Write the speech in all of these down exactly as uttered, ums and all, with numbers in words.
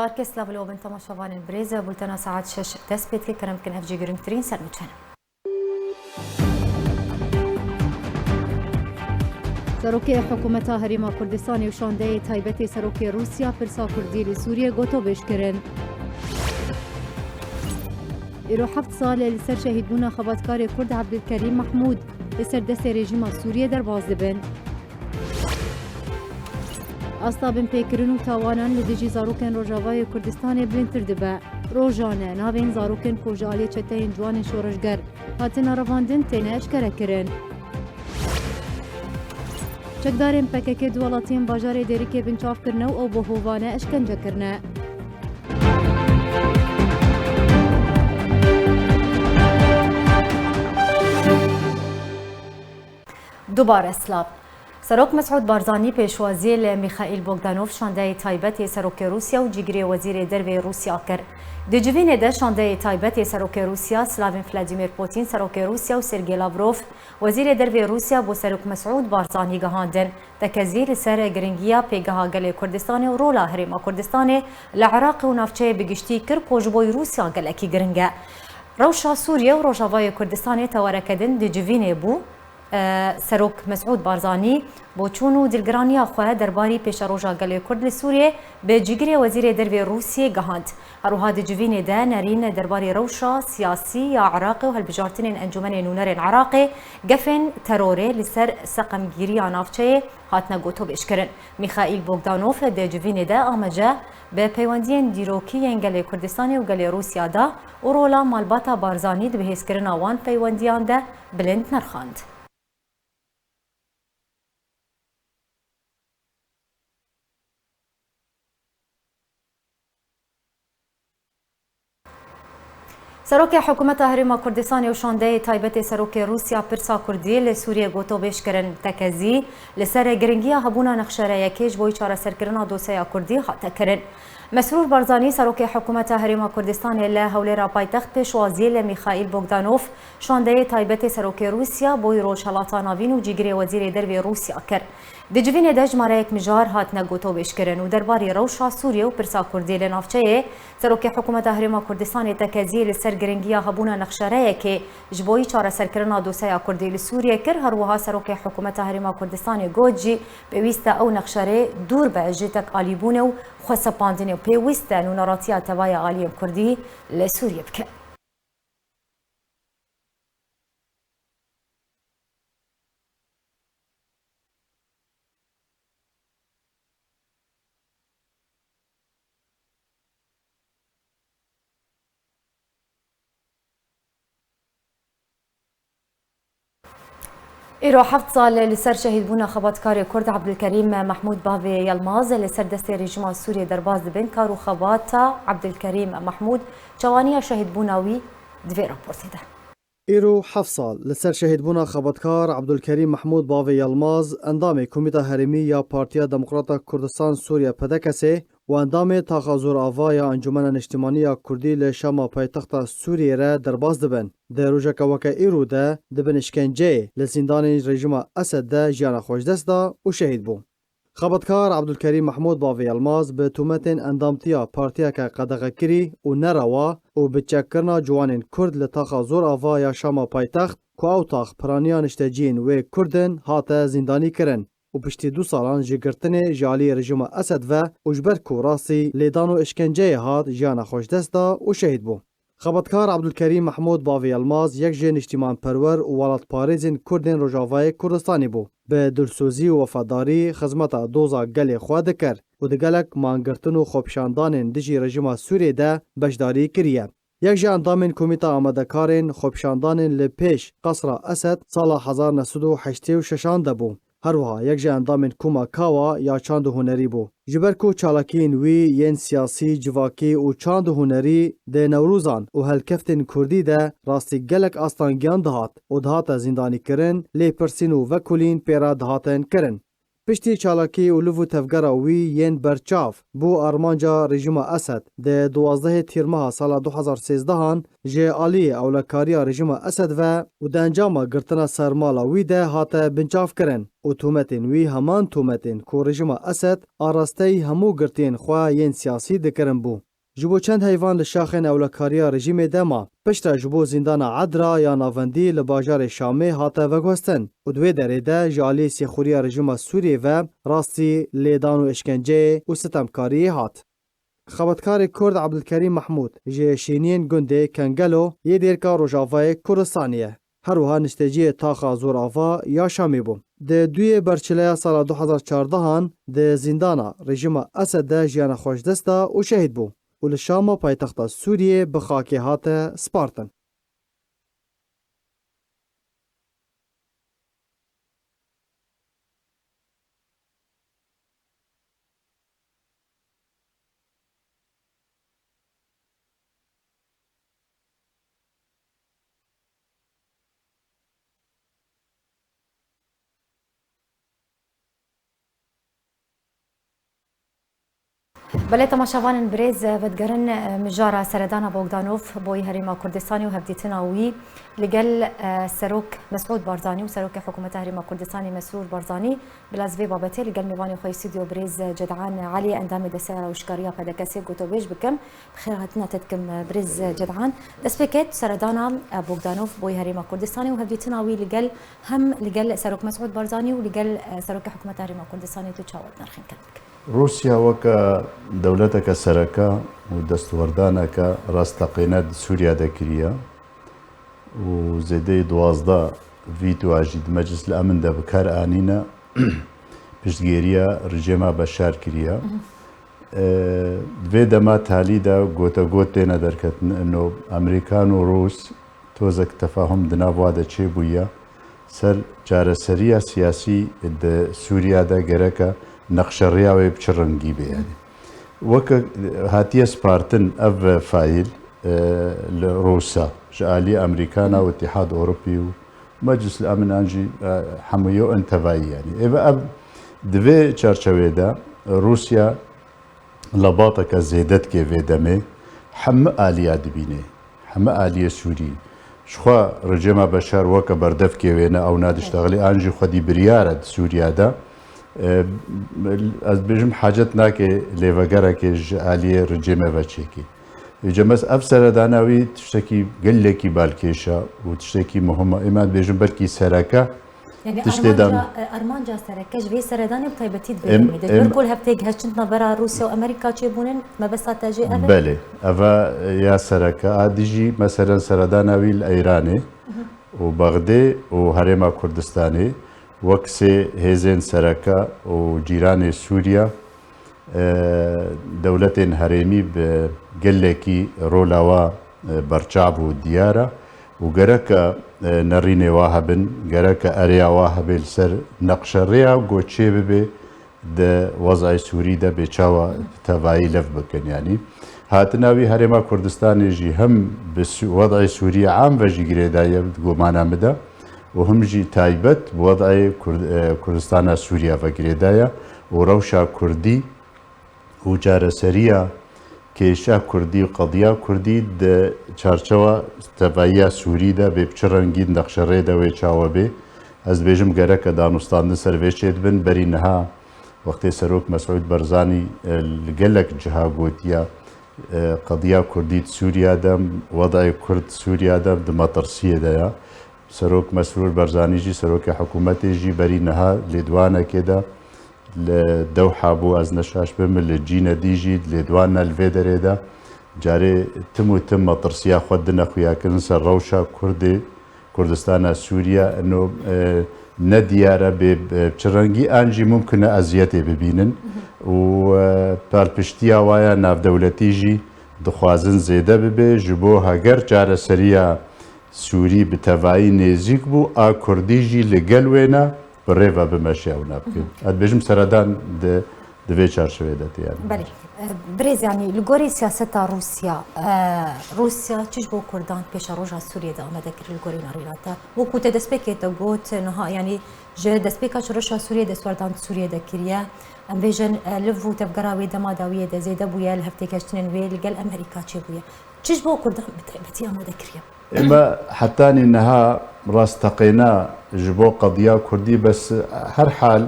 Herkes lav li bin temaşevanên birêz, bultena saet şeş dest pê dike, kerem bikin ev jî girîngtirîn sernûçe ne. Serokê Hikûmeta Herêma Kurdistanê û şandeyê taybetê Serokê Rûsya pirsa Kurdî li Sûriyê gotobêj kirin. Îro heft sal e li ser şehîdbûna xebatkarê Kurd Ebdulkerîm Mehmûd li ser destê rejîma Sûriyê derbas dibin. Asta binpêkirin û tawanan li dijî zarokên Rojavayê Kurdistanê bilindtir dibe. Rojane navên zarokên ku ji aliyê çeteyên ciwanên şoreşger hatine revandin têne eşkerekirin. Çekdarên P K K di welatiyên bajarê Dêrikê binçav kirine û ew bi hovane eşkence kirine. Dubare silav. Serok Mesûd Barzanî pêşwaziyê li Mîxaîl Bogdanov, şandeyê taybet ê Serokê Rûsya û cîgirê Wezîrê Dervê Rûsya kir. Di civînê de şandeyê taybet ê Serokê Rûsya, Slavên Vladimir Putin, Serokê Rûsya û Sergey Lavrov, Wezîrê Dervê Rûsya bo Serok Mesûd Barzanî gihandin. Tekezî li ser giringiya pêgeha gelê Kurdistanê û rola Herêma Kurdistanê li Iraqê û navçeyê bi giştî kir ku ji bo Rûsya gelekî giring e. Rewşa Sûriye û Rojavayê Kurdistanê tewereke din di civînê bû. E, Serok Mesûd Barzanî bo çûn û dilgiraniya xwe derbarî pêşeroja gelê Kurd li Sûriyê bi cîgirê Wezîrê Dervê Rûsiyê gihand. Her wiha di civînê de nerîn derbarî rewşa siyasî ya Iraqê û hilbijartinên Encûmenê Nûnerên Iraqê, gefên terorê li ser seqemgîriya navçeyê hatine gotobêjkirin. Mîxaîl Bogdanov di civînê de amaje bi peywendiyên dîrokî yên gelê Kurdistanê û gelê Rûsya da û rola malbata Barzanî di bihêzkirina wan peywendiyan de bilind nirxand. Serokê Hikûmeta Herêma Kurdistanê û şandeyê taybetê Serokê Rûsya pirsa Kurdî li Sûriyê gotobêj kirin. Tekezî li ser giringiya hebûna nexşereyekê ji bo çareserkirina dosyeya Kurdî hate kirin. Mesrûr Barzanî, Serokê Hikûmeta Herêma Kurdistanê li Hewlêra paytext pêşwaziyê li Mîxaîl Bogdanov, şandeyê taybetê Serokê Rûsya bo Rojhelata Navîn û cîgirê Wezîrê Dervê Rûsya kir. Di civînê de jimareyek mijar hatine gotobêjkirin û derbarî rewşa Sûriyê û pirsa Kurdî li navçeyê, Serokê Hikûmeta Herêma Kurdistanê tekezî li ser giringiya hebûna nexşereyekê ji bo çareserkirina dosyeya Kurdî li Sûriyê kir. Her wiha Serokê Hikûmeta Herêma Kurdistanê got jî pêwîst e ew nexşerê dûr be ji tekalîbûnê û xwesepandinê û pêwîst e nûneratiya tevaya aliyên Kurdî li Sûriyê bike. Îro heft sal e li ser şehîdbûna xebatkarê Kurd Ebdulkerîm Mehmûd Bavê Yilmaz li ser destê rejîma Sûriyê derbas dibin. Kar û xebata Ebdulkerîm Mehmûd, çawaniya şehîdbûna wî di vê raportê de. Îro heft sal li ser şehîdbûna xebatkar Ebdulkerîm Mehmûd Bavê Yilmaz, endamê Komîta Herêmî ya Partiya Demokrata Kurdistan Sûriye, P D K S, û endamê Taxa Zor Ava ya Encûmena Niştimanî ya Kurdî li Şama paytexta Sûriyê re derbas dibin. Di rojeke weke îro de di bin îşkenceyê li zîndanên rejîma Esed de jiyana xwe ji dest da û şehîd bû. Xebatkar Ebdulkerîm Mehmûd Bavê Yilmaz bi tûmetên endamtiya partiyeke qedexekirî û nerewa û bi çekkirina ciwanên Kurd li Taxa Zor Ava ya Şama paytext, ku ew tax piraniya nişteciyên wê Kurd in, hate zîndanî kirin û piştî du salan ji girtinê ji alî rejîma Esed ve û ji ber ku rastî lêdan û îşkenceyê hat, jiyana xwe ji dest da û şehîd bû. Xebatkar Ebdulkerîm Mehmûd Bavê Yilmaz yek ji niştîmanperwer û welatparêzên Kurdên Rojavayê Kurdistanê bû. Bi dilsozî û wefadarî xizmeta doza gelê xwe dikir û di gelek mangirtin û xwepişandanên dijî rejîma Sûriyê de beşdarî kiriye. Yek ji endamên Komîta Amadekarên Xwepişandanên li pêş Qesra Esed sala hezar neh sed û heştê û şeşan de bû. Her wiha yek ji endamên Koma Kawa ya Çand û Hunerî bû. Ji ber ku çalakiyên wî yên siyasî, civakî û çand û hunerî di newrozan û helkeftên kurdî de rastî gelek astangiyan dihat û dihate zîndanîkirin, lêpirsîn û vekolîn pê re dihatin kirin. Piştî çalakî û liv û tevgera wî yên berçav bû armanca rejîma Esed, di duwazdehê Tîrmeha sala du hezar sêzdehan ji aliyê ewlekariya rejîma Esed ve û di encama girtina sermala wî de hate binçavkirin û tometên wî heman tometên ku rejîma Esed arasteyî hemû girtiyên xwe yên siyasî dikirin bû. Ji bo çend heyvan li şaxên ewlekariya rejîmê de ma. Piştre ji bo zîndana Edra ya navendî li bajarê Şamê hate veguhestin û di wê derê de ji alî sêxuriya rejîma Sûriyê ve rastî lêdan û îşkenceyê û sitemkariyê hat. Xebatkarê Kurd Ebdulkerîm Mehmûd ji şêniyên gundê Kengelo yê dêrka Rojavayê Kurdistanê ye. Her wiha nişteciyê taxa Zorava ya Şamê bû. Di duyê berçileya sala du hezar çardehan di zîndana rejîma Esed de jiyana xwe ji dest da û şehîd bû û li Şama paytexta Sûriyê bi xakê hate spartin. Belê temaşevanên birêz, vedigerin, e, mijara seredana Bogdanov boyî Herêma Kurdistanê û hevdîtina wî li gel, e, Serok Mesûd Barzanî û Serokê Hikûmeta Herêma Kurdistanê Mesrûr Barzanî. Bila ez vê babetê li gel mêvanê xwe yê stûdyo birêz Cedan Elî, endamê Desteya Rawişkariya P D K S'ê gotobêj bikim. Bi xêr hatina te dikim, birêz Cedan. Destpêkê seredana, e, Bogdanov boyî Herêma Kurdistanê û hevdîtina wî li gel, hem li gel Serok Mesûd Barzanî û li gel, e, Serokê Hikûmeta Herêma Kurdistanê tu çawa dinirxîn, kem bikim. Rûsya weke dewleteke sereke û destwerdaneke rasteqîne di Sûriya de kiriye û zêdeyî duwazdeh vîtoya jî di Meclis el Emin de bi kar anîne, piştgiriya rejîma Beşar kiriye. E, di vê dema talî de gotegot têne derketin, ino Amerîkan û Rûs tozek tefahum di nav wa de çêbûye. Ser çareseriya siyasî di Sûriya de gereke neqşerêya wê bi çi rengî be, yanî. Weke hatiye spartin ev fayîl, e, li Rûsa, ji alî Amerîkana û Îtîhad Ewropî û Meclis el Emin an jî, e, hemû yo in tevayî, yanî. Ê ve ev di vê çarçewê de Rûsya lebateke zêde dike vê demê, hemî aliya dibîne, hemî aliyê Sûrî. Jixwe rejêma Beşar weke berdevkê wê ne, ew nadiştexilî, an jî xwedî biryar e di Sûriya de. E, ez dibêjim hacet nake lêvegerekê ji aliyê rejêmê ve çêke. Vêce mes ev seredana wî tiştekî gelekî balkêş e û tiştekî muhim e. Ê me dibêjim belkî sereke Yanî tiştê dan- armanca, e, armanca sereke ji vê seredanê bi taybetî di vê Em- demê de. Ji em- ber ku li hev têgihiştin di navbera Rûsya û Amerîka çêbûnin, mebesta te jê ev e? Belê, eva ya sereke. A dijî, meselen, seredana wî li Eyranê û Bexdê û Herêma Kurdistanê wek sê hêzên sereke û cîranê Sûriya, e, dewletên herêmî bi gelekî rola wa, e, berçav û diyar e û gereke, e, nerînê wa hebin, gereke ereya wa hebe li ser neqşerêya ku çê bibe di wez'ê Sûrî de bê çawa tevayî lev bikin. Yanî hatina wî Herêma Kurdistanê jî hem bi Sü-, wez'ê Sûriyê am ve jî girêdaye di gumana min de û him jî taybet bi wez'ê Kurd-, e, Kurdistana Sûriya ve girêdaye û rewşa Kurdî û çareseriya kêşa Kurdî û qediya Kurdî di çarçewa tevayiya Sûrî de bê bi çi rengî di neqşerê de wê çawa bê. Ez dibêjim gereke danûstandin ser vê çêdibin. Berî niha wextê Serok Mesûd Barzanî, e, li gelek ciha gotiya, e, qediya Kurdî di Sûriya de, wed'ê Kurd di Sûriya de di metirsiyê de ye. Serok Mesrûr Barzanî jî, serokê hikûmetê jî berî niha lêdwanekê de li Dewha bû, ez ne şaş bim, li cînedî jî lêdwan ne li vê derê de. Carê tim û tim metirsiya xwe dine xuyakirin ser rewşa Kurdê Kurdistana Sûriye. Ino, e, ne diyar e bê, e, çi rengî an jî mumkin e eziyetê bibînin û, e, palpiştiya wa ya navdewletî jî dixwazin zêde bibe, ji bo heger çareseriya Sûrî bi tevayî nêzîk bû, a Kurdî jî li gel wê ne, bi rê ve bimeşe ew nabike. Ez dibêjim seredan di Di vê çarçovê de tê yani. Belê. E, Birêz, yanî li gorî siyaseta Rûsya, e, Rûsya çi ji bo Kurdan pêşeroja Sûriyê de amade kir li gorî navîna te? Wekû te destpêkê te got, niha, yanî ji destpêka şoreşa Sûriyê destwerdan di Sûriyê de kiriye. Em bêjin, e, liv û tevgera wê dema dawiyê de zêde bûye, li hevtêgeştinên wê li gel Amerîka çêbûye. Çi ji bo Kurdan bi taybetî amade kiriye? Ême hetanî niha rasteqîna ji bo qediya Kurdî, bes her hal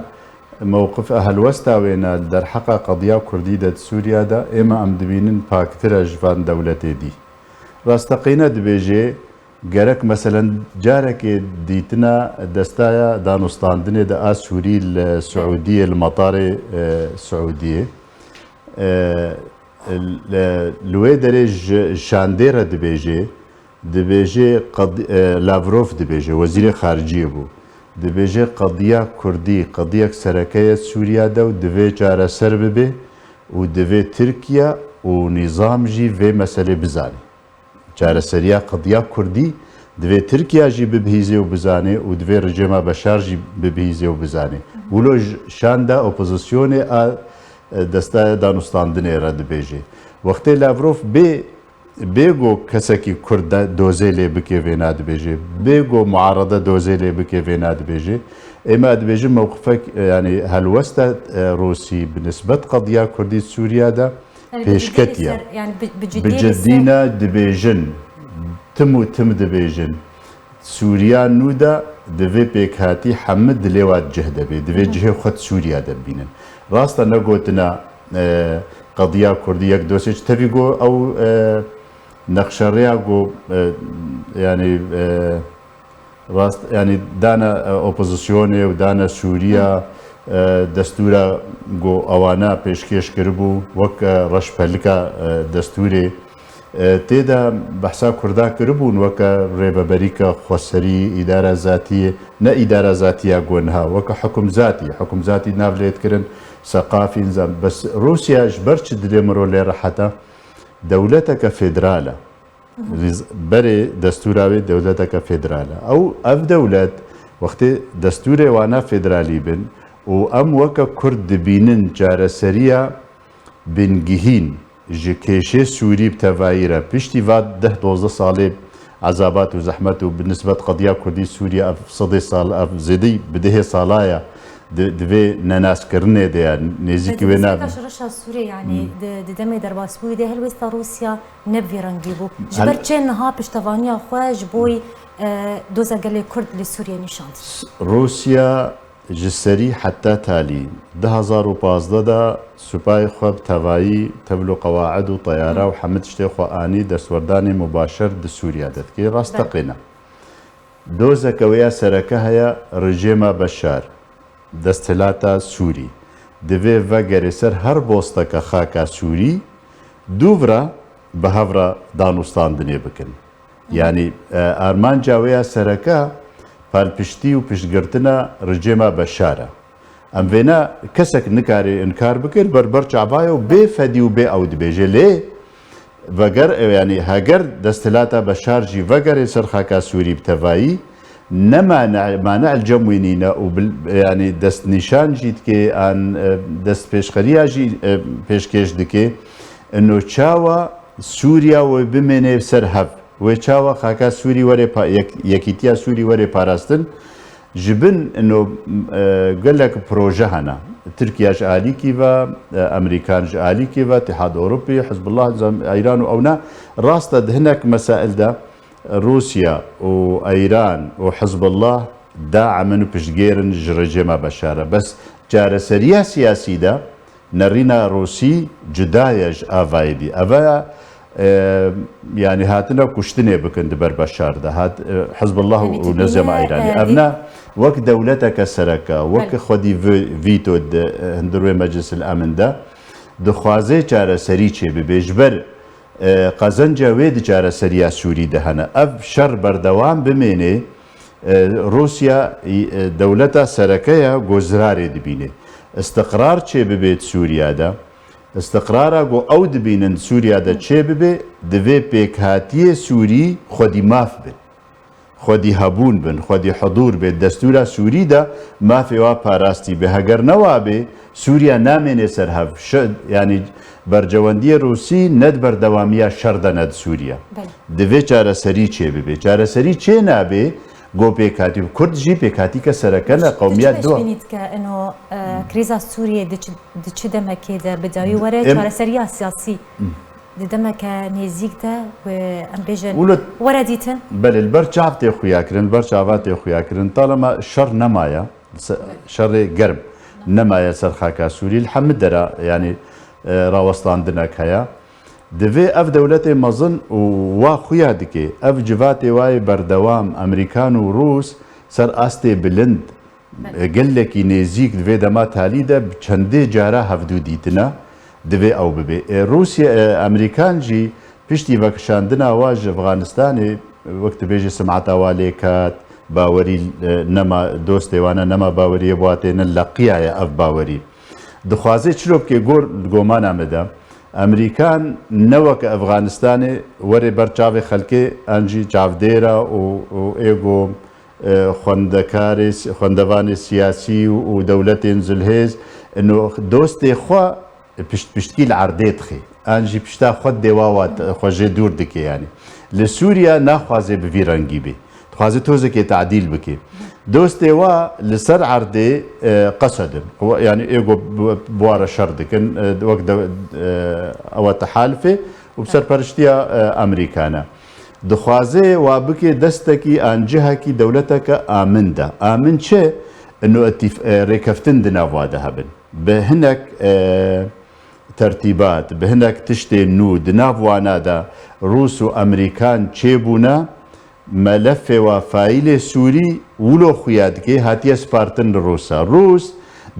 mewqif a helwesta wêne li derheqa qediya Kurdî de di Sûriya de, ême em dibînin paktir e ji van dewletê dî. Rasteqîne dibêjê, gerek meselen carekê dîtina destaya danûstandinê de a Sûrî li Siûdiyê, li metarê, e, Siûdiyê. E, li, li wê derê ji şandê re dibêjê, dibêjê qed-, e, Lavrov dibêje, wezîrê xariciyê bû. Dibêje qediya Kurdî, qediyek sereke ye Sûriya de û divê çareser bibe û divê Tirkiye û nîzam jî vê meselê bizane. Çareseriya qediya Kurdî divê Tirkiye jî bibihîze û bizane û divê rejêma Beşar jî bibihîze û bizane. Wilo j-, şanda opozisyonê a, e, destaya danûstandinê re dibêje. Wextê Lavrov bê, bê go kesekî Kurd de dozê lê bike vêna dibêje. Bê go muarede dozê lê bike vêna dibêje. Ême dibêjin mewqifek, e, yanî helwesta, e, Rûsî bi nisbet qediya Kurdî Sûriya de Yanî bi cidî li pêşketiye. Ser, yanî bi, bi cidî Bi li ser cidî ne dibêjin, tim û tim dibêjin. Sûriya nû de divê pêkhatî hemî dilê wa cih de bê. Divê Hı hı. cihê xwe di Sûriya de bibînin. Rast e, negotina, e, qediya Kurdî yek dosê ji tevî got ew, e, nexşerêya got, e, yanî, e, Rast, yanî dane, e, opozisyonê û dane Sûriya, e, destûra ku ewana pêşkêş kiribû, wek, e, reşpelika, e, destûrê, e, tê de behsa Kurda kiribûn, weke rêveberîka xweserî, îdara zatiyê, ne îdara zatiya ku niha, weke hukumzatî, hukumzatî nav lê dikirin, seqafî, nizam. Bes Rûsya ji ber çi dilê miro lê rehet e? Dewleteke federal e. Rîz-, berê destûra wê dewleteke federal e. Ew, ev dewlet, wextê destûrê wana federalî bin û em weke Kurd dibînin çareseriya bingihîn ji kêşê Sûrî bi tevayî re, piştî va deh dozdeh salê ezabat û zehmet û bi nisbet qediya Kurdî Sûriye ev sedê sal, ev zêdî bi dehê sala ye di, di vê nenaskirinê de ye, nêzîkî wê ne. Şoreşa Sûriyê, yanî Hmm. di, di demê derbasbûyî de helwêsta Rûsya ne bi vî rengî bû. Ji Hel- ber çi niha piştevaniya xwe ji bo, e, doza gelê Kurd li Sûriyê nîşand? Rûsya ji serî heta talî du hazar û pazdeh de supayê xwe bi tevayî tevl û qewaid û teyara û hemî tiştê xwe anî destwerdanê mubaşer di Sûriya de dike. Rast Belê. teqîne. Dozeke wê ya sereke heye rejêma Beşar. Desthilata Sûrî divê vegerê ser her bosteke xaka Sûrî, dûv re bi hev re danûstandinê bikin. Yanî, e, armanca wê ya sereke palpiştî û piştgirtina rejêma Beşar e. Em vêna kesek nikare inkar bike, li ber ber çava ye û bê fedî û bê ew dibêje. Lê Veger, e, yanî heger desthilata Beşar jî vegerê ser xaka Sûrî bi tevayî, ne mane, mane li cem wî nîne û bil-, yanî destnîşan jî dike, an, e, destpêşxeriya jî, e, pêşkêş dike. Ino çawa Sûriya wê bimêne ser hev? Wê çawa xaka Sûrî were pa-, yek-, yekîtiya Sûrî were parastin? Ji bin ino, e, gelek proje hene. Tirkiye ji alîkî ve, e, Amerîkan ji alîkî ve, Îtîhad Ewropî, Hizbullah, zam-, Îran û ewna. Rast e, di hinek mesail de Rûsya û Îran û Hizbullah daemin û piştgêr in ji rejêma Beşar e. Bes çareseriya siyasî de Nerîna Rûsî cuda ye ji avayê dî. Eve ya, e, yanî hatine kuştinê bikin di ber Beşar de. Hat, e, Hizbullah Yanî û tu nizama bîne, Îranî. e, Ev dî- ne wek dewleteke sereke, wek Belê. xwedî vi-, vîto di, e, hundir wê Meclisil Emin de dixwaze çareserî çêbibe. Ji ber, e, qezenca wê di çareseriya Sûrî de hene. Ev şer berdewam bimêne, E, Rûsya, e, dewleta sereke ye ku zirarê dibîne. Îstiqrar çêbibe di Sûriya de, îstiqrara ku ew dibînin di Sûriya de çêbibe, divê pêkhatiyê Sûrî xwedî maf bin. xwedî hebûn bin, xwedî hudûr bê, destûra Sûrî de mafê wa parastî bê. Heger ne wa bê, Sûriya namêne ser hev. Şi-, yanî bercewendiyê Rûsî ne di berdewamiya şer de ne di Sûriya. Belê. Divê çareserî çê bibe. Çareserî çê nabe, go pêkhatî. Kurd jî pêkhatîke sereke ne, qewmiya dua. Pêşbînî dike ino, e, krîza Sûriyê di çi, di çi demekê de bi dawî were, em, çareseriya siyasî di demeke nêzîk de, wê em bêjin, were dîtin? Belê, li ber çav tê xuya kirin, li ber çava tê xuya kirin. Talema şer nemaye, se-, şerê germ nemaye ser xaka Sûrî. Li hemî dera, yanî, e, rawestlandinek heye. Divê ev dewletê mezin û wa xuya dike, ev civatê wayê berdewam, Amerîkan û Rûs ser astê bilind, e, gelekî nêzîk di vê dema talî de bi çendê cara hevdû dîtine, divê ew bibe. E, Rûsya, e, Amerîkan jî piştî vekişandina wa ji Efxanistanê, wek dibêje simeta wa lê ket, bawerî, e, nema, dostê wana nema baweriyê bi wa têne, leqiyaye ev bawerî. Dixwaze çilo bike gor, gomana me de, Amerîkan ne weke Efxanistanê were ber çavê xelkê, an jî çavdêra û, û ê go, e, xwendekarê si-, xwendevanê siyasî û, û dewletên zilhêz, ino dostê xwe pişt piştkî li erdê dixê. An jî pişta xwe dê wa, wa xwe jê dûr dike yanî. Li Sûriya naxwaze bi vî rengî bê. Dixwaze tozekê tadîl bike. Dostê wa li ser erdê, e, Qesed in. Yanî ê go bi, bi wa re şer dikin, e, wek de, e, ewa tehalifê û bi serperiştiya, e, Amerîkan e. Dixwaze wa bike destekî an cihekî dewleteke amin de. Amin çi? Ino etîf-, e, rêkeftin di nav wa de hebin. Bi hinek, e, tertîbat, bi hinek tiştên nû di nav wana de Rûs û Amerîkan çêbûne, melefê wa faîlê Sûrî wilo xuya dike, hatiye spartin li Rûsa. Rûs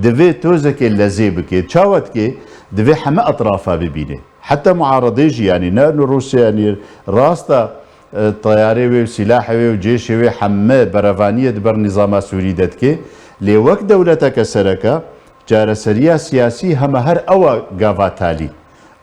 divê tozekê lezê bike. Çawa dike? Divê heme etrafa bibîne. Heta muaredê jî, yanî ne li Rûsya, yanî rasta, e, teyarê wê û sîlahê wê û cêşê wê heme berevaniyê di ber nîzama Sûrî de dike. Lê wek dewleteke sereke, çareseriya siyasî hema her ewa gava talî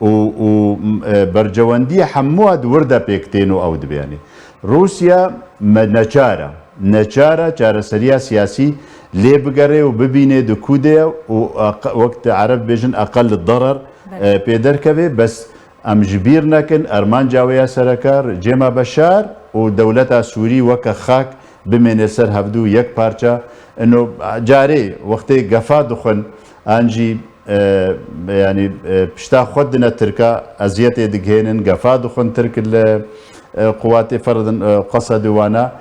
û, û, e, bercewendiyê hemûa di wir de pêk tên û ew dibe. Yanî Rûsya me neçar e, neçar e çareseriya siyasî lê bigere û bibîne di ku de ye û eq-, wek di Ereb bêjin eqel derer, e, pê derkeve. Bes em ji bîr nekin, armanca wê ya sereke Rejîma Beşar û dewleta Sûrî weke xak bimêne ser hevdû yek parça. Ino carê wextê gefa dixwin, an jî, e, yanî, e, pişta xwe dine Tirka, eziyetê digihênin, gefa dixwin Tirk li, e, quwatê ferdin, e, Qesedê wana,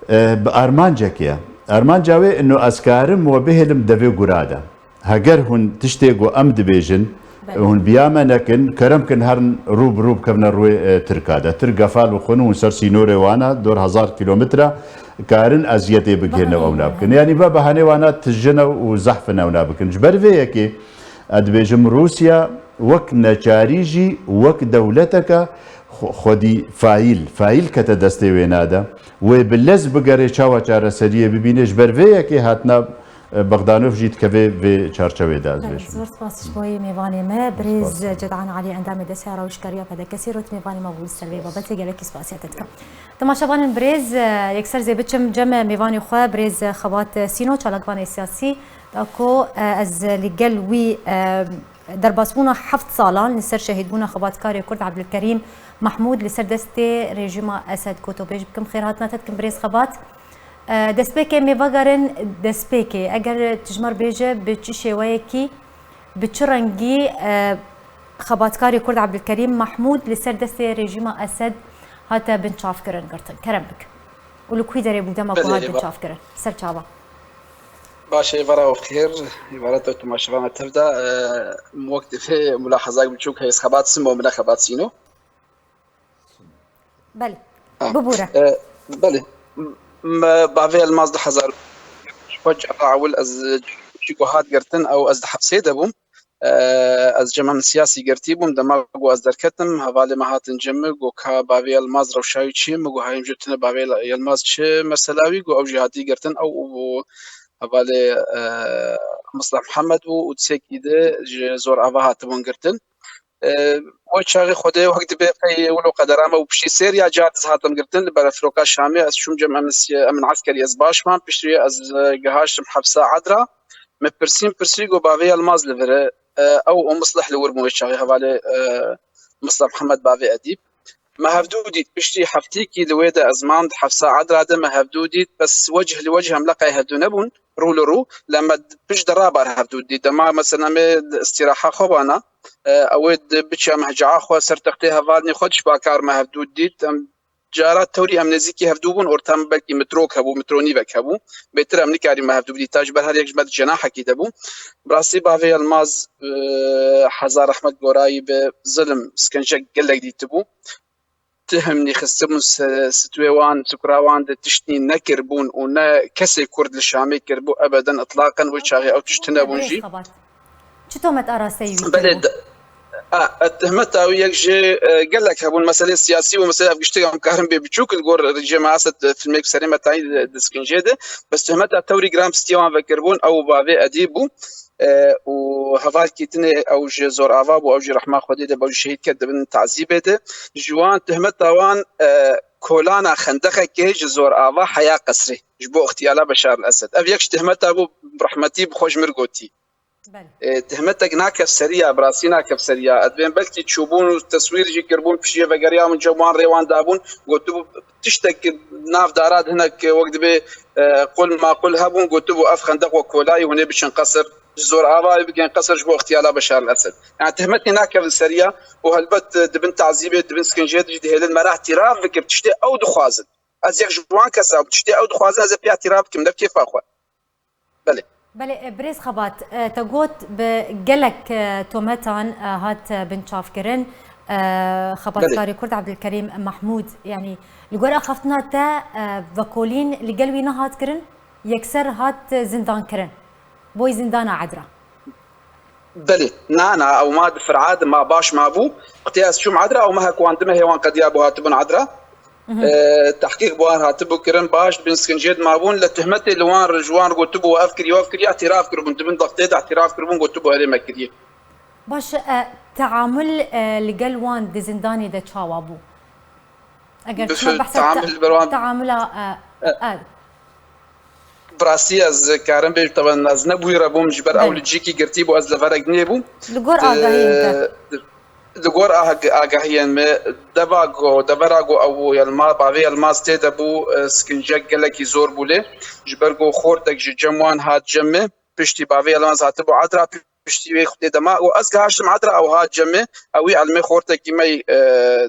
e, bi armancekê ye. Armanca wê ino ez karim we bihêlim devê gura de. Heger hûn tiştê ku em dibêjin, hûn biya me nekin, kerem kin herin rû bi rû bikevine rûyê, e, Tirka de. Tirk gefa li xwe ne, hûn ser sînorê wana, dor hezar kîlometre, karin eziyetê bigihêne û ew nabikin. Yanî ve behanê wana tijin e û zehf in ew nabikin. Ji ber vê yekê, ez dibêjim Rûsya wek neçarî jî, wek dewleteke xwe-, xwedî faîl, faîl kete destê wêna de. Wê bi lez bigere çawa çareseriyê bibîne. Ji ber vê yekê hatina, e, Bogdanov jî dikeve vê çarçewê de, ez dibêjim. Belê, zor spas ji bo yê mêvanê me, birêz Cedan Alî, endamê Desteya Rawişkariya P D K, sêrot mêvanê me bû li ser vê babetê, gelekî spasiya te dikim. Temaşevanên birêz, e, yekser zê biçim cem mêvanê xwe, birêz Xebat Sîno, çalakvanê siyasî, da ku, e, ez li gel wî, e, derbasbûna heft salan li ser şehîdbûna xebatkarê Kurd Ebdulkerîm Mehmûd li ser destê rejîma Esed, ku topêj bikim, xêrhatina te dikim birêz Xebat. E, destpêkê em ê vegerin, destpêkê, eger tu ji me re bêje, bi çi şêweyekî, bi çi rengî, e, xebatkarê Kurd Ebdulkerîm Mehmûd li ser destê rejîma Esed hate binçavkirin, girtin? Kerem bik. Û li kû derê bû dema ku Belê, hat êva- binçavkirin? Ser çava? Baş e, êvara we bixêr, êvara te û temaşevana tev de, e, wek divê mulahazayek biçûk heye, Xebat Sîno, min e Xebat Sîno. Belê. Ha. Bibûre. E, belê. M-, me bavê Elmaz du hezar û çar ewil ez çî ku hat girtin, ew ez di hepsê de bûm. E, ez cem siyasî girtî bûm. Dema ku ez derketim, hevalê me hatin cem min, got ka bavê Elmaz rewşa wî çi ye? Min got hayê min jê tune bavê Elmaz çi mesela wî? Got ew jî hatî girtin, ew û hevalê, e, Mislah Mihemed û, û çekî de ji Zor Ava hatibûn girtin. E, Wê çaxê Xwedê wek dibe qey wilo qedera me û piştî sêriya car diz hatim girtin li berefroka Şamê. Ez çûm cem em, em eskerî, ez baş mam. Piştî ez, e, gihaştim hefsa Edra. Me pirsîn pirsî got bavê Yilmaz li vir e. E, ew û Mislih li wir bûn wê çaxê hevalê, e, Mislih Mihemed bavê Edîb. Me hevdû dît. Piştî heftêkî li wê de ez mam di hefsa Edra de me hevdû dît. Bes wecih li wecih em leqey hevdû nebûn. Rû li rû, lê me pişt de rabar hevdû dît. Dema mesela me îstîraha xwe bana, e, ew ê di biçe mehcaha xwe ser textê hevalnê xwe dişbakar me hevdû dît. Em cara tewrî em nêzîkî hevdû bûn, orta me belkî mitrok hebû, mitro nîvek hebû. Bêtir em nikarî me hevdû bidîta, ji ber her yek ji me di cenahekî de bû. Bi rastî bavê Yilmaz, e, heza rehmet gorayî bi, zilim, skinjek gelek dîtibû. Tihim nîxistibûn se-, stûyê wan, sukra wan de tiştî nekiribûn û ne kesê Kurd li Şamê kiribû, ebeden, itlaqen wê çaxê ew tişt tune bûn jî. Xebat. Çi tomet araste wî Belê, kiribû? De, a, e, Tihmeta wî yek ji, e, gelek hebûn, meselê siyasî û meselê ev giştik em karin bê biçûk li gor rêjîma Esed, e, filmek serê me tayî di, di Skinjê de. Bes tihmeta tewrî giran pistiyê wan vekiribûn, ew û bavê Edîb bû. E, û hevalkî dinê ew ji zor ava bû, ew jî rehma Xwedê de, ew jî şehîd ket, dibin tazîbê de. Ji wan, tihmeta wan, e, kolana xendexekê ji zor ava heya qesrê ji bo ixtiyala Beşar el Esed. Ev yek ji tihmeta bû, rehmetî bi xwe ji mir gotî. Belê. E, tihmetek nakev seriya, bi rastî nakev seriya. Ez dibêm belkî çûbûn û teswîr jî kirbûn, pişiyê vegeriyabûn, cem wan rê wan dabûn, gotibû tiştek nav dara de hinek wek dibê, e, qul maqul hebûn, gotibû ev xendeq we kolayî, hûn ê biçin qesir, ji zor avayê bikin qesir ji bo ixtiyala Beşar el Esed. Yani tihmetê nakevin seriya û helbet, e, dibin tazîbê, dibin skinjê de jî dihêlin me re îtîraf bikir tiştê ew dixwazin. Ez yek ji wan kesa bûm, tiştê ew dixwazin ez ê pê îtîraf bikim, ne bi kêfa xwe. Belê. Belê, e, birêz Xebat, e, te got bi gelek, e, tometan, e, hat, e, binçavkirin. E, xebatkarê Belê. Kurd Ebdilkerîm Mehmûd, yanî li gor axaftina te, e, vekolîn li gel wî nehat kirin, yekser hat, e, zindankirin. Boy zindana Edra. Belê. Na, na, ew ma di Fir'a de ma baş ma bû. Qutê ez çûm Edra, ew mehek wan, du mehê wan qediya bû, hatibûn Edra. Mhm. E, tehqîq bi wan hatibû kirin, baş, di bin skinjê de mabûn. Li tihmetê li wan re, ji wan re gotibû, ev kiriye, ev kiriye, îtîraf kiribûn. Di bin dextê de îtîraf kiribûn, gotibû, erê me kiriye. Baş e, teamul, e, li gel wan di zindanê de çawa bû? Eger çima behsa teamul li ber wan teamula, e, e, e, Bi rastî ez karim bêjim, teben ez ne bûyî re bûm, ji ber ew Belê. Li cîkî girtî bû, ez li verek nêbûm. Li gor Di, agahiyên te. di, li gor ah-, agahiyên me, deva ku, devera ku ew Yelma-, bavê Yelmaz tê de bû, e, sikincek gelekî zor bû lê. Ji ber ku xortek ji cem wan hat cem me, piştî bavê Yelmaz hatibû Edra, piştî wê xwedê dema û ez gihaştim Edra, ew hat cem me, ew wî elmê xortekî me, e,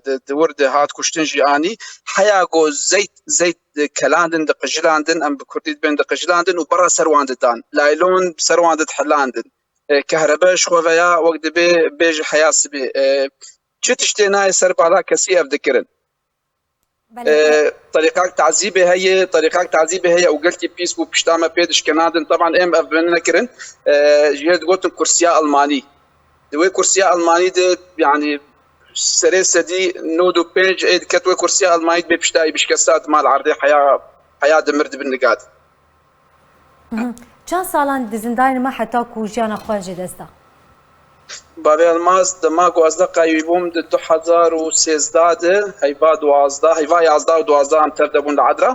di, di wir de hat kuştin jî anî. Heya ku zeyt, zeyt dikilandin, diqijilandin, em bi kurdî dibên diqijilandin û bera ser wan didan. Laylon ser wan didihilandin. E, kehrebe ji xwe veya wek dibê bêje heya sibê. E, çi tiştê nayê ser bala kesî ev dikirin. Belê. E, terîqak tazîbê heye, terîqak tazîbê heye û gelkî pîs bû, pişta me pê dişkenandin. Teban êm ev bin nekirin. E, ji hê digotin kursiya Almanî. Di wê kursiya Almanî de, yanî serê sedî nod û pênc ê diket wê kursiya Almanî dibê piştayî bişkesta di mal erdê heya, heya dimir dibin niga de. Mhm. Çend salan di zindanê me heta ku jiyana xwe ji dest da? Bavê Elmaz, dema ku ez de qeyî bûm di du hezar û sêzdeh de, heyva duwazdeh, heyva yazdeh û duwazdeh em tev de bûn li Edra.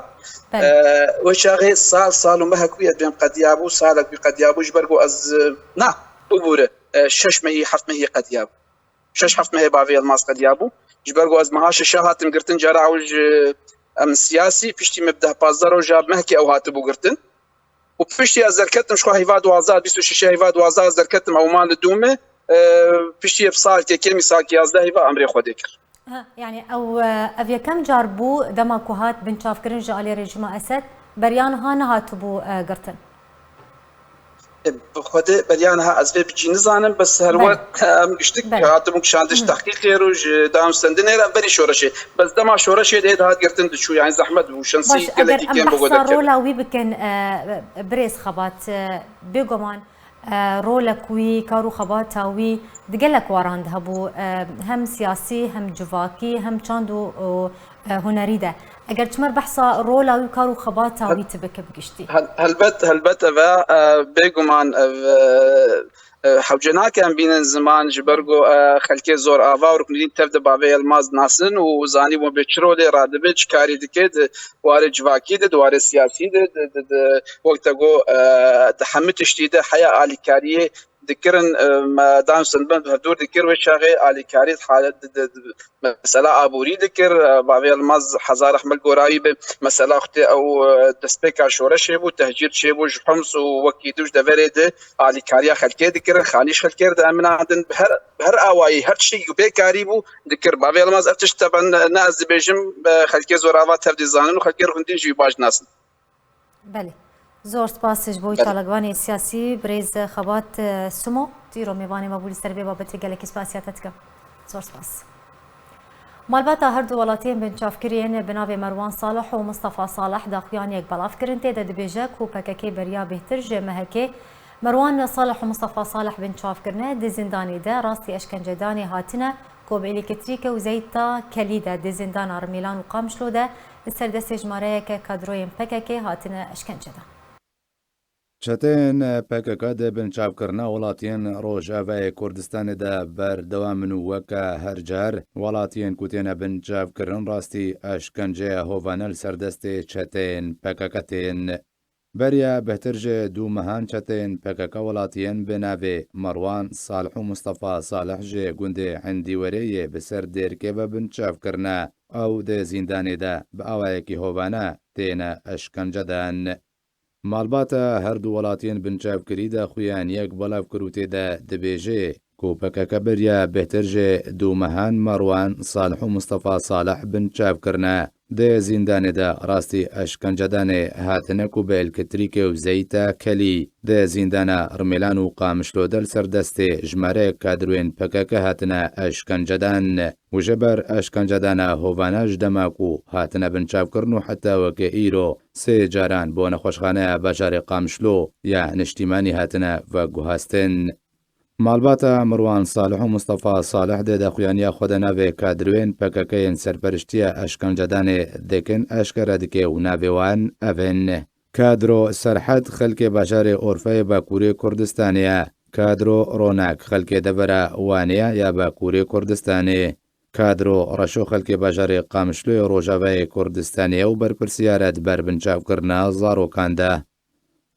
Belê. Ee, wê çaxê sal, sal û mehek wî ez dibêm qediya bû, salek wî qediya bû, ji ber ku ez, e, na, bibûre, e, şeş mehî, heft mehî qediya bû. Şeş heft mehê bavê Elmaz qediya bû. Ji ber ku ez meha şeşa hatim girtin, cara ew ji em siyasî, piştî me bi deh pazdeh roja mehkê ew hatibû girtin. Û piştî ez derketim, ji xwe heyva duwazdeh, bîst û şeş heyva duwazdeh ez derketim, ew ma li dû me, e, piştî ev salkê kêmî salkê yazdeh heyva emrê Xwedê kir. Ha, yani ew, e, ev yekem car bû dema ku hat binçavkirin ji aliyê rejîma Esed, beriya niha nehatibû, e, girtin. E, bi Xwedê beriya niha ez vê bi cî nizanim, bes her Belê. Wet em giştik Belê. Hatibûn kişandin ji Hı. Tehqîqê re û ji danûstendinê re berî şoreşê. Bes dema şoreşê de êd hat girtin diçû, yani zehmet bû, şensî Baş, eger gelekî em kêm bû behsa godet rola kirin. Wî bikin, e, birêz Xebat, e, bêguman, e, rolek wî, kar û xebata wî di gelek waran de hebû, e, hem siyasî, hem civakî, hem çand û, û, e, hunerî de. Eger çimer behsa rola wî, kar û xebata Hel-, wî tu bike bi giştî. hel-, helbet, helbet ev e, e, bêguman ev, e, E, hewce nake em bînin ziman ji ber ku, e, xelkê zor ava û Ruknudîn tev di bavê Yilmaz nasin û zanîbûn bê çi rolê radibe, çi karî dike di warê civakî de, di warê siyasî de, di, di, di, wek te got, e, di hemû tiştî de heya alîkariyê dikirin, e, me dan sindbend hevdûr dikir wê çaxê alîkarî di halet di, di, di, mesela aborî dikir, e, bavê Yilmaz hezar rehmet gora wî be, mesela xwedê ew, e, destpêka şoreşê bû, tehcîr çêbû ji Homs û wekî dû ji deverê de alîkariya xelkê dikirin, xanî ji xelkê re diheminandin, bi her, bi her awayî, her tiştekî ku pê karî bû, dikir. Bavê Yilmaz ev tişt teben ne, ne ez dibêjim, e, xelkê zor ava tev dizanin û xelkê Ruknudîn jî wî baş dinasin. Belê. Zor spas ji bo wî Belê. çalakvanê siyasî, birêz Xebat, e, Sumo. Tu îro mêvanê me bû li ser vê babetê, gelekî spasiya te dikim. Zor spas. Malbata her du welatiyên binçavkirî yên bi navê Merwan Salih û Mustafa Salih daxuyaniyek belav kirin. Tê de dibêje ku P K K beriya bêhtir ji M H K Merwan Salih û Mustafa Salih binçav kirine, di zîndanê de rastî eşkencedanê hatine ku bi elektrîke û zeyta kelî de di zîndana Rimêlan û Qamişlo de li ser destê jimareyeke kadroyên P K K hatine eşkencedan. Çeteyên P K K di binçavkirina welatiyên Rojavayê Kurdistanê de berdewam in û weke her car welatiyên ku têne binçavkirin rastî eşkenceya hovane li ser destê çeteyên P K K tên. Beriya bêhtir ji du mehan çeteyên P K K welatiyên bi navê Merwan Salih û Mustafa Salih ji gundê Hindîwerê yê bi ser Dêrikê ve binçav kirine. Ew di zîndanê de bi awayekî hovane têne eşkence dan. Malbata her du welatiyên binçavkirî daxuyaniyek belav kir û tê de dibêje ku P K K beriya bêhtir ji du mehan Merwan Salih û Mustafa Salih binçav kirine. Di zîndanê de rastî eşkencedanê hatine ku bi elektrîkê û zeyta kelî di zîndana Rimêlan û Qamişlo de li ser destê jimareyek kadroyên P K K hatine eşkencedan û ji ber eşkencedana hovane ji dema ku hatine binçavkirin û heta weke îro sê caran bo nexweşxaneya bajarê Qamişlo ya niştîmanî hatine veguhastin. Malbata Mirwan Salih û Mustafa Salih di daxuyaniya xwe de navê kadroyên P K K yên serperiştiya eşkencedanê dikin eşkere dike û navê wan ev in: Kadro Serhed xelkê bajarê Orfeyê Bakurê Kurdistanê ye. Kadro Ronak xelkê devera Wanê ye ya Bakurê Kurdistanê. Kadro Reşo xelkê bajarê Qamişloyê Rojavayê Kurdistanê ye û berpirsiyar e di ber binçavkirina zarokan de.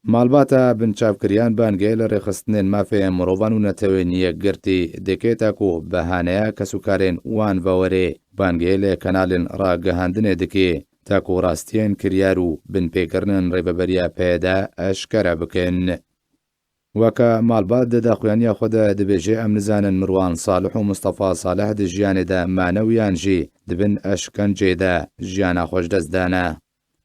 Malbata binçavkiriyan bangê li rêxistinên mafê mirovan û netewên yekgirtî dike ta ku behaneya kesûkarên wan vewerê bangê li kanalên ragihandinê dike ta ku rastiyên kiryar û binpêkirinên rêveberiya P Y D eşkere bikin. Weke malbat di daxuyaniya xwe de dibêje, em nizanin Mirwan Salih û Mustafa Salih di jiyanê de mane û yan jî di bin eşkencê de jiyana xwe ji dest dane.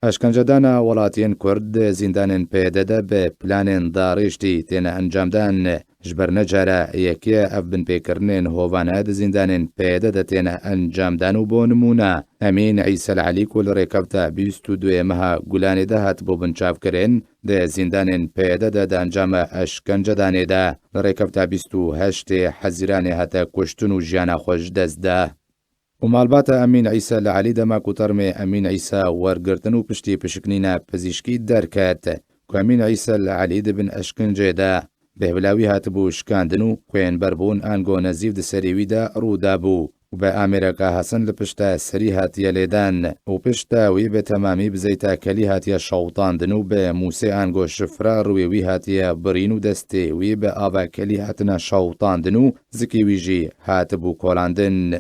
Eşkencedana welatiyên Kurd di zîndanên P Y D de bi planên darêştî têne encamdan. Ji ber ne cara yekê ye ev binpêkirinên hovane di zîndanên P Y D de têne encamdan û bo nimûne Emîn Îsel Elî ku li rêkefta bîst û duyê meha Gulanê de hatibû binçavkirin, di zîndanên P Y D de di encama eşkencedanê de li rêkefta bîst û heştê Hezîranê hate kuştin û jiyana xwe ji dest da. Û malbata Emîn Îsa li Elî dema ku termê Emîn Îsa wergirtin û piştî pişiknîna pizîşkî derket ku Emîn Îsa li Elî di bin eşkincê de bêhvila wî hatibû şikandin û xwên berbûn ango nezîv di serê wî de rû dabû û bi amêreka hesin li pişta serî hatiye lêdan û pişta wî bi temamî bi zeyta kelî hatiye şewitandin û bi mûsê ango şifra rûyê wî hatiye birîn û destê wî bi ava kelî hatine şewitandin û zikê wî jî hatibû kolandin.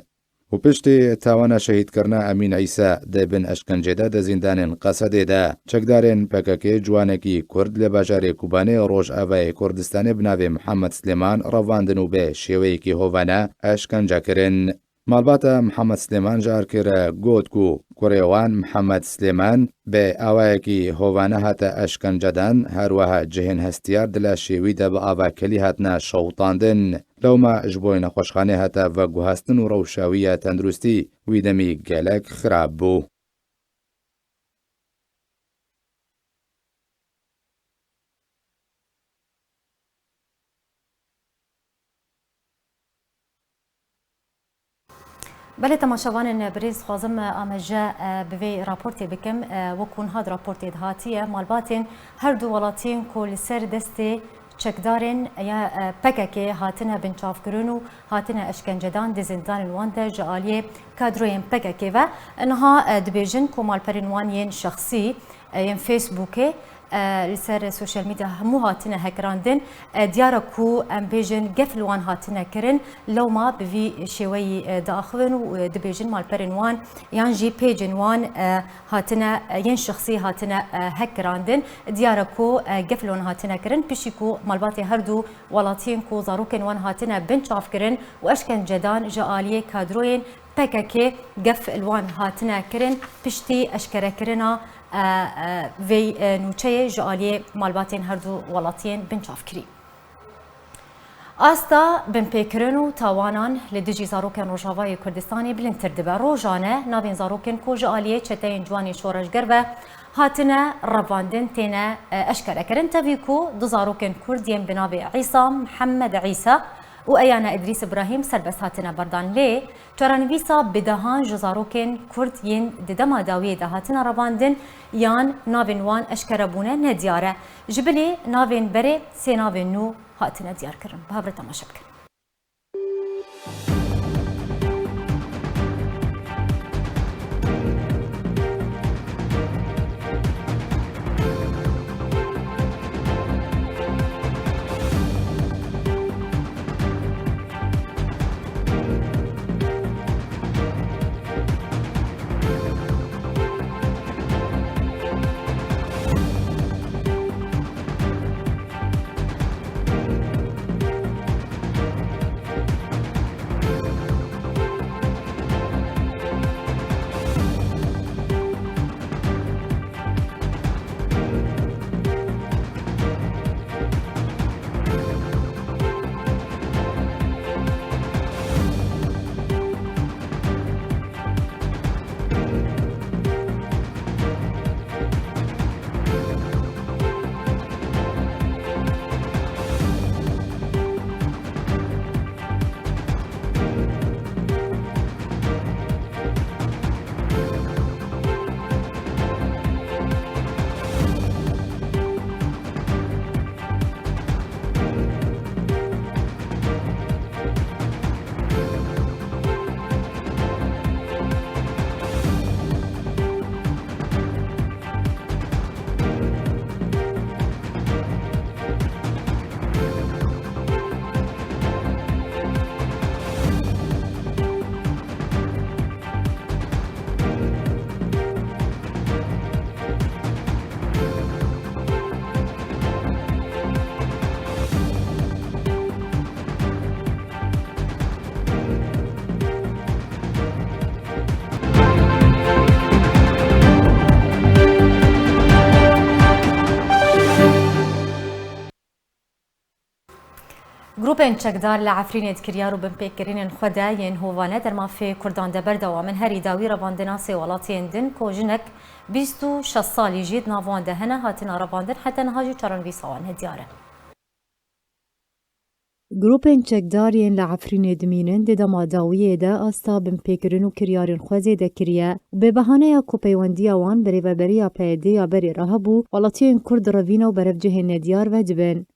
Û piştî tawana şehîdkirina Emîn Îsa di bin eşkencê de di zîndanên Qesedê de, çekdarên P K K ciwanekî Kurd li bajarê Kobanê Rojavayê Kurdistanê bi navê Mihemed Silêman revandin û bi şêweyekî hovane eşkence kirin. Malbata Mihemed Silêman ji arkê re got ku kurê wan Mihemed Silêman bi awayekî hovane hate eşkencedan, her wiha cihên hestiyar di laşê wî de bi ava kelî hatine şewitandin. Lewma ji bo nexweşxanê hate veguhastin û rewşa wî ya tenduristî wî demî gelek xirab bû. Belê temaşevanên birêz, dixwazim, e, amaje, e, bi vê raportê bikim. E, wek hûn hat raportê de hatiye, malbatên her du welatiyên ku li ser destê Çekdarên ya, e, P K K hatine binçavkirin û hatine eşkencedan di zindanên wan de ji aliyê kadroyên P K K ve. Niha, e, dibêjin ku malperên wan yên şexsî, e, yên Facebookê, e, li ser sosyal medya hemû hatine hekirandin. E, diyar e ku em bêjin gef li wan hatine kirin. Lewma bi vî şêweyî, e, diaxivin û, e, dibêjin malperên wan yan jî pêcên wan, e, hatine, e, yên şexsî hatine, e, hekirandin. Diyar e ku, e, gef li wan hatine kirin. Piştî ku malbatê her du welatiyên ku zarokên wan hatine binçavkirin û eşkencedan ji aliyê kadroyên P K K gef li wan hatine kirin, piştî eşkerekirina, e, e, vê, e, nûçeyê ji aliyê malbatên her du welatiyên binçavkirî. Asta binpêkirin û tawanan li dijî zarokên Rojavayê Kurdistanê bilindtir dibe. Rojane navên zarokên ku ji aliyê çeteyên ciwanên şoreşger ve hatine revandin têne, e, eşkerekirin. Tevî ku du zarokên Kurd yên bi navê Îsa Mihemed Îsa û Eyane Îdrîs Îbrahîm serbest hatine berdan. Lê çarenivîsa bi dehan ji zarokên Kurd yên di dema dawiyê de hatine revandin yan navên wan eşkere bûne nediyar e. Ji bilî navên berê sê navên nû hatine diyarkirin. Bi hev re temaşe bikin. Grûpên çekdar li Efrînê di kiryar û binpêkirinên xwe de yên hovane der mafê Kurdan de berdewam in. Herî dawî revandina sê welatiyên din ku jinek bîst û şeş salî jî di nav wan de hene, hatine revandin, heta niha jî çarenivîsa wan nediyar e. Grûpên çekdar yên li Efrînê dimînin di dema dawiyê de asta binpêkirin û kiryarên xwe zêde kiriye û bi behaneya ku peywendiya wan bi rêveberiya P Y D ya berê re hebû, welatiyên Kurd revîne û berevcihên nediyar vedibin.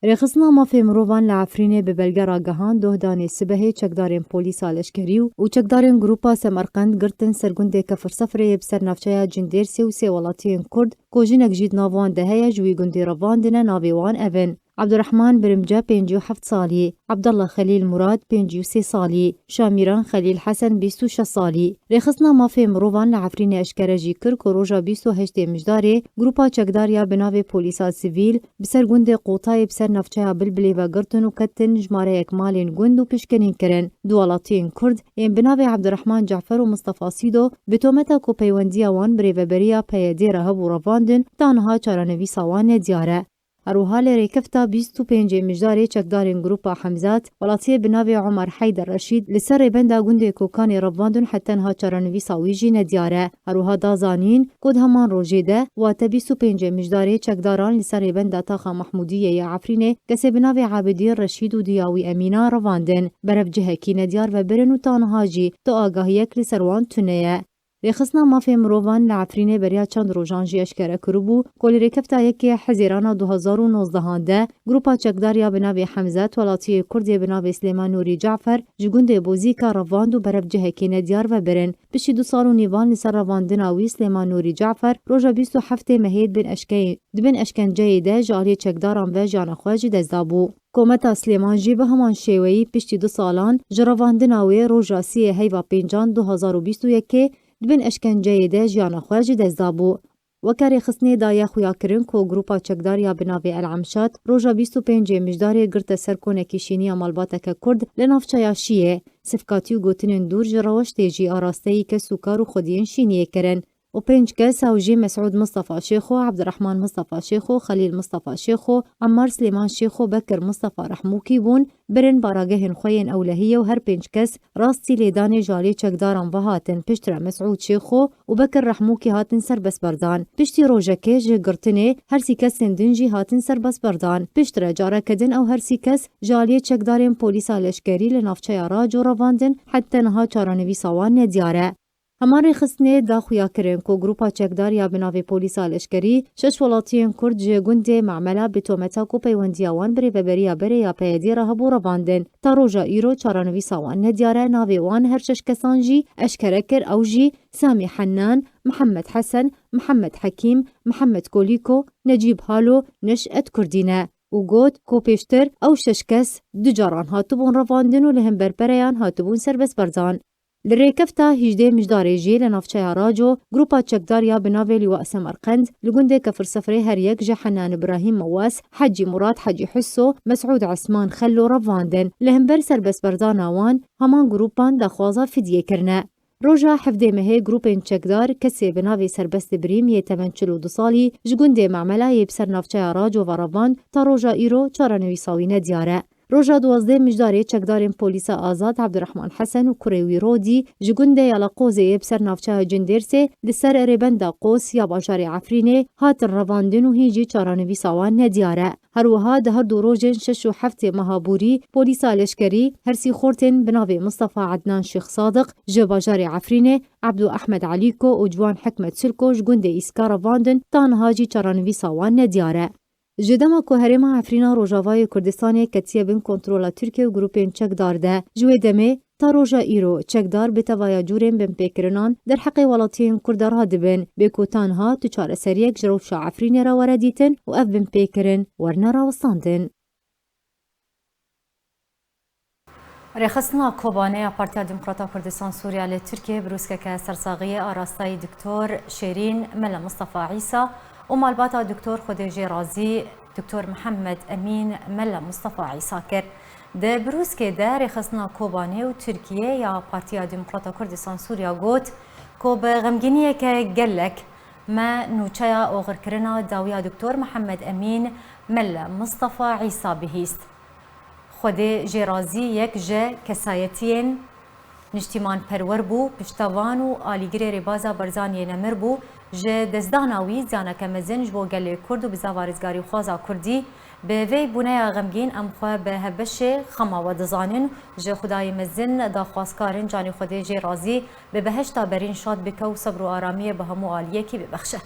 Rêxistina mafê mirovan li Efrînê bi belge ragihand, dohdanê sibehê çekdarên polîsa leşkerî û, û çekdarên grûpa Semerqend girtin ser gundê Kefirsefrê yê bi ser navçeya Cindêrsê û sê welatiyên Kurd ku jinek jî di nav wan de heye ji wî gundî revandine, navê wan ev in: Abdurrahman Birimce pêncî û heft salî, Abdallah Xelîl Murad pêncî û sê salî, Şamîran Xelîl Hesen bîst û şeş salî. Rêxistina mafê mirovan li Efrînê eşkere jî kir ku roja bîst û heştê Mijdarê grûpa çekdar ya bi navê Polîsa Sivîl bi ser gundê Qotayê bi ser navçeya Bilbilê ve girtin û ketin jimareyek malên gund û pişkinîn kirin. Du welatiyên Kurd yên bi navê Abdurrahman Cafer û Mistefa Sîdo bi tometa ku peywendiya wan bi rêveberiya P Y D re hebû revandin, ta niha çarenivîsa wan nediyar e. Her wiha li rêkefta bîst û pêncê Mijdarê çekdarên grûpa Hemzat, welatiyê bi navê Omer Heyder Reşîd, li ser rêbenda gundê Kokanê revandin, heta niha çarenivîsa wî jî nediyar e. Her wiha da zanîn ku di heman rojê de, wate bîst û pêncê Mijdarê, çekdaran li ser rêbenda taxa Mehmûdiyê ya Efrînê kesê bi navê Abidîn Reşîd û diya wî Emîna revandin, berev cihekî nediyar ve birin û ta niha jî tu agahiyek li ser wan tune ye. Rêxistina Mafê Mirovan li Efrînê beriya çend rojan jî eşkere kiribû ku li rêkefta yekê Hezîrana du hezar û nozdehan de grupa çekdar ya bi navê Hemzet welatiyê Kurd yê bi navê Silêman Nûrî Cafer ji gundê Bozîka revand û berev cihekê nediyar vebirin. Piştî du sal û nîvan li ser revandina wî Silêman Nûrî Cafer roja bîst û heftê mehê di bin eşkeyê-, di bin eşkenceyê de ji aliyê çekdaran ve jiyana xwe ji dest dabû. Kometa Silêman jî bi heman şêweyî piştî du salan ji revandina wê roja sîyê heyva pêncan du hezar û bîst û yekê di bin eşkenceyê de jiyana xwe ji dest dabû. Weke rêxistinê daye xuyakirin ku grupa çekdar ya bi navê El Emşat roja bîst û pêncê Mijdarê girte ser konekî şîniya malbateke Kurd li navçeya Şiyê. Sifkatî û gotinên dûr ji rewiştê jî arasteyî kes û kar û xwediyên şîniyê kirin. û pênc kes, ew jî Mesûd Mistefa Şêxo, Ebdirehman Mistefa Şêxo, Xelîl Mistefa Şêxo, Emmar Silêman Şêxo, Bekir Mistefa Rehmûkî bûn, birin baragehên xwe yên ewlehiyê û her pênc kes rastî lêdanê ji aliyê çekdaran ve hatin. Piştre Mesûd Şêxo û Bekir Rehmûkî hatin serbestberdan. Piştî rojekê ji girtinê her sî kesên din jî hatin serbestberdan. Piştre careke din ew her sî kes ji aliyê çekdarên polîsa leşkerî li navçeya Raco revandin, heta niha çarenivîsa wan nediyar e. Heman rêxistinê da xuyakirin ku grupa çekdar ya bi navê Polîsa Leşkerî şeş welatiyên Kurd ji gundê Memela bi tometa ku peywendiya wan bi rêveberiya berê ya P Y D re hebû revandin. Ta roja îro çarenivîsa wan nediyar e, navê wan her şeş kesan jî eşkere kir, ew jî Samî Hennan, Mihemed Hesen, Mihemed Hekîm, Mihemed Kolîko, Necîb Halo, Neş'et Kurdî ne û got ku pêştir ew şeş kes du caran hatibûn revandin û li hember pereyan hatibûn serbestberdan. Li rêkefta hîjdê Mijdarê jî li navçeya Raco, grupa çekdar ya bi navê Lîwa Semerqend li gundê Kefirsifrê her yek ji Henan Îbrahîm Mewes, Hecî Murad Hecî Huso, Mesûd Esman Xello revandin. Li hember serbestberdana wan, heman grupan daxwaza fidyê kirine. Roja hevdê mehê grûpên çekdar kesê bi navê Serbest Îbrîm yê temen çil û du salî ji gundê Memela yê bi ser navçeya Raco ve revand, ta roja îro çarenivîsa wî nediyar e. Roja duwazdeh Mijdarê çekdarên polîsa azad Ebdurehman Hesen û kurê wî Rodî ji gundê Yalaqozê yê bi ser navçeya Cindêrsê li ser rêbenda Qos ya bajarê Efrînê hatin revandin û hîn jî çarenivîsa wan nediyar e. Her wiha di her du rojên şeş û heftê meha borî polîsa leşkerî her sî xortên bi navê Mistefa Ednan Şêx Sadiq ji bajarê Efrînê, Ebdû Ehmed Elîko û Ciwan Hikmet Silko ji gundê Îska revandin, ta niha jî çarenivîsa wan nediyar e. Ji dema ku herêma Efrîna Rojavayê Kurdistanê ketiye bin kontrola Tirkiye û grûpên çekdar de, ji wê demê ta roja îro çekdar bi tevaya cûrên binpêkirinan derheqê welatiyên Kurd de radibin, bê ku ta niha tu çareseriyek ji rewşa Efrînê re were dîtin û ev binpêkirin werne rawestandin. Rêxistina Kobanê ya Partiya Demokrata Kurdistan Sûriya li Tirkiyeyê birûskeke sersaxiyê arastayî Doktor Şêrîn Mela Mistefa Îsa û malbata Doktor Xwedê Jê Razî Doktor Mihemed Emîn Mela Mistefa Îsa kir. Di birûskê de Rêxistina Kobanê û Tirkiyê ya Partiya Demokrata Kurdistan Sûriya got ku bi xemgîniyeke gelek me nûçeya oxirkirina dawiya Doktor Mihemed Emîn Mela Mistefa Îsa bihîst. Xwedê Jê Razî yek ji kesayetiyên niştîmanperwer bû, piştevan û alîgirê rêbaza Barzaniyê nemir bû. Ji destdana wî ziyaneke mezin ji bo gelê Kurd û bizava rizgarîxwaza Kurdî. Bi vê bûneya xemgîn em xwe bi hevbeşê xema we dizanin. Ji Xwedayê mezin daxwazkar in canê Xwedê Jê Razî bi behişta berîn şad bike û sebr û aramiyê bi hemû aliyekî bibexşe.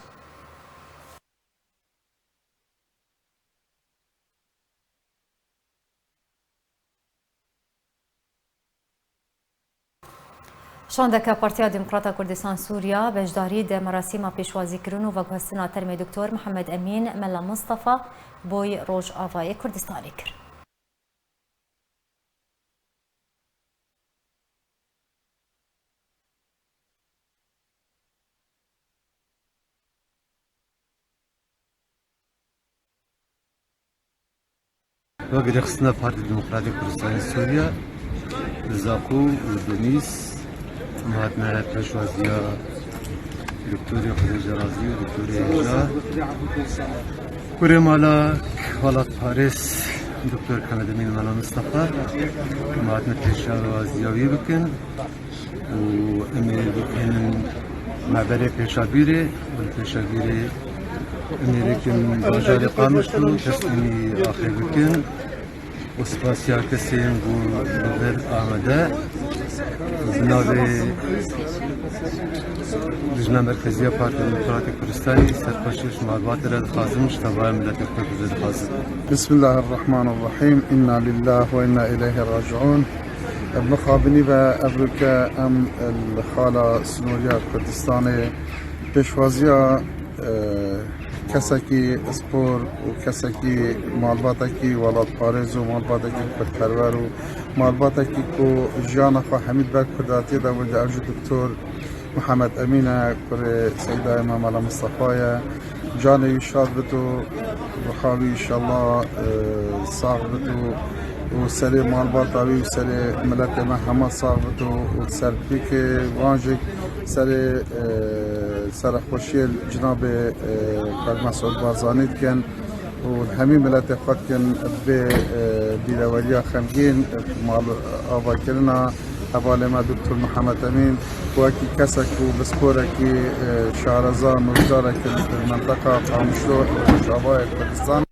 Şandeke Partiya Demokrata Kurdistan Sûriya beşdarî di merasîma pêşwazîkirin û veguhestina termê Doktor Mihemed Emîn Mela Mistefa boy Rojavayê Kurdistanê kir. Wek rêxistina Partî Demokratîk Kurdistanê Sûriye, li Zaqo û Donîs, em hatine pêşwaziya Doktorê Xwedê Jê Razî û Doktorê Hêja. Kurê mala welatparêz Doktor Hemedemîn Mela Mistefa, em hatine pêşwaziya wî bikin û em ê bihênin meberê Pêşabîrê û li Pêşabîrê em ê rêkin bajarê Qamişlo teslîmî axê bikin. û spasiya kesên ku li vir amade. Bi navê Lijna Merkeziya Partiya Demokratê Kurdistanê serxweşiya ji malbatê re dixwazim, ji tevaya miletê Kurd re dixwazim. Bismillahirrahmanirrahîm. Înna lîllah we înna îleyhî raciûn. Mixabinî ve evroke em li xala sinoriya Kurdistanê pêşwaziya, e, kesekî spor û kesekî malbatekî welatparêz û malbatekî kurdperwer û malbatekî ku jiyana xwe hemî di ber kurdatiyê de wende, ev jî Doktor Mihemed Emîn e, kurê Seydayê me Mela Mistefa ye. Canê wî şad bit û ruha wî înşallah, e, sax bit û, û serê malbata wî û serê miletê me hema sax bit û, û serpikê wan jî serê, e, serexweşiyê Cenabê, e, Kak Mesûd Barzanî dikin û hemî miletê xwe dikin bê, e, bîreweriya xemgîn, e, mal avakirina hevalê me Doktor Mihemed Emîn, wekî kesek ku bi sporekî, e, şareza nûjdarekî li menteqa Qamişlo û Rojavayê Kurdistan.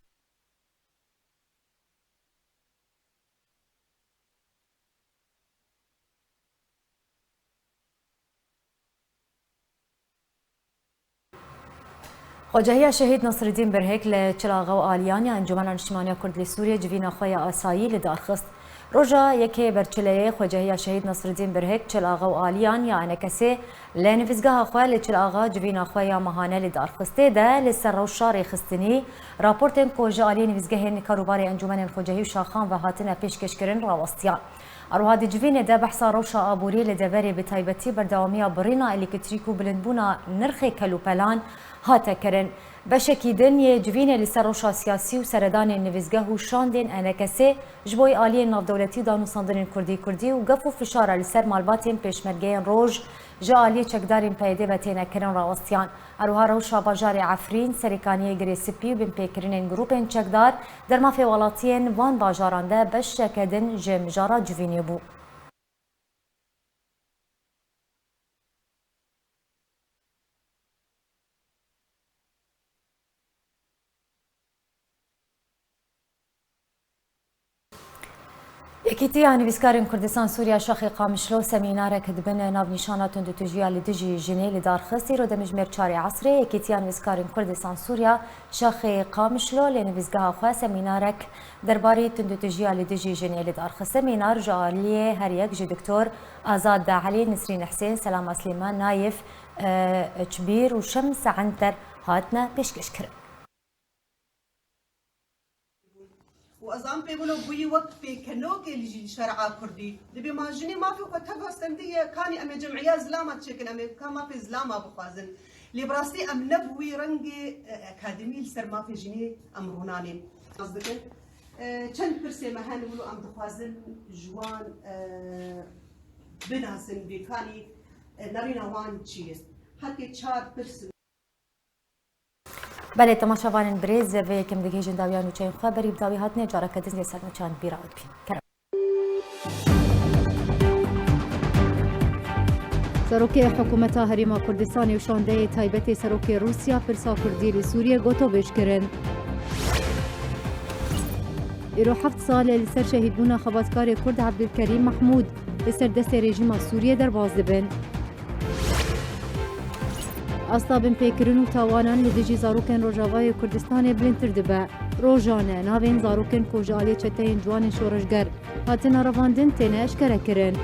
Xwecehiya Şehîd Nasrîdîn Birhik li Çil Axa û Aliyan ya Encûmena Niştimaniya Kurd li Sûriyê civîna xwe ya asayî li dar xist. Roja yekê Berçileyê Xwecehiya Şehîd Nasrîdîn Birhik, Çil Axa û Aliyan ya ENKSê, li nivîzgeha xwe li Çil Axa civîna xwe ya mehane li dar xist. Tê de li ser rewşa rêxistinî raportên ku ji aliyê nivîzgehên karûbarê encûmenên xwecehî û şaxan ve hatine pêşkêşkirin rawestiya. Her wiha di civînê de behsa rewşa aborî li deverê bi taybetî berdewamiya birîna elektrîk û bilindbûna nirxê kelûpelan hate kirin. Beşekî din yê civînê li ser rewşa siyasî û seredanên nivîzgeh û şandên ENKSê ji bo aliyên navdewletî û danûstandinên kurdî kurdî û gef û fişara li ser malbatên pêşmergeyên roj ji aliyê çekdarên PYDê ve têne kirin rawestiyan. Her wiha rewşa bajarê Efrîn, Serêkaniyê Girê Spî û binpêkirinên grûpên çekdar der mafê welatiyên van bajaran de beşeke din ji mijara civînê bû. Yekîtiya Nivîskarên Kurdistan Sûriya Şaxê Qamişlo semînarek di bin navnîşana tundûtûjiya li dijî jinê li dar xist. Îro demjimêr çarê esrê Yekîtiya Nivîskarên Kurdistan Sûriya Şaxê Qamişlo li nivîzgeha xwe semînarek derbarê tundûtûjiya li dijî jinê li dar xist. Semînar ji aliyê her yek ji Doktor Azad Dahelî, Nisrîn Husên, Selama Silêman, Nayif, e, Çbîr û Şems Enter hatine pêşkêşkirin. û ez am pê bûno bûyî wek pêkenokê li jî şer'a kurdî. Dibê ma jinê mafê xwe teva stendiye, kanî em ê cem'iya zilama çêkin, em ê ka mafê zilama bixwazin. Lê bi rastî em ne bi wî rengê, e, akademî li ser mafê jinê em rûnanên. Ez dikin, e, çend pirsê me hene wilo em dixwazin ji wan, e, binasin bê kanî, e, nerîna wan çi ye. Hetê çar pirs. Belê, temaşevanên birêz, vê yekem digihêjin dawiya nûçeyên xwe, berî bi dawî hatinê careke din lê ser nûçeyan bîra we dibîn. Kerem. Serokê Hikûmeta Herêma Kurdistanê û şandeyê taybetê Serokê Rûsya pirsa Kurdî li Sûriyê gotobêj kirin. Îro heft sal e li ser şehîdbûna xebatkarê Kurd Ebdulkerîm Mehmûd li ser destê rejîma Sûriyê derbas dibin. Asta binpêkirin û tawanan li dijî zarokên Rojavayê Kurdistanê bilindtir dibe. Rojane navên zarokên ku ji aliyê çeteyên ciwanên şoreşger hatine revandin têne eşkerekirin.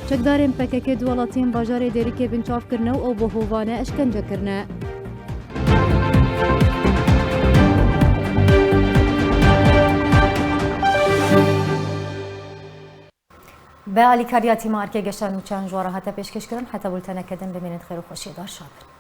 Çekdarên P K K du welatiyên bajarê Dêrikê binçav kirine û ew bi hovane eşkence kirine. Bi alîkariya tîma erkê geşa nûçeyan ji we re hate pêşkêşkirin. Heta bulteneke din bimînin di xêr û xweşiyê de, şad bin.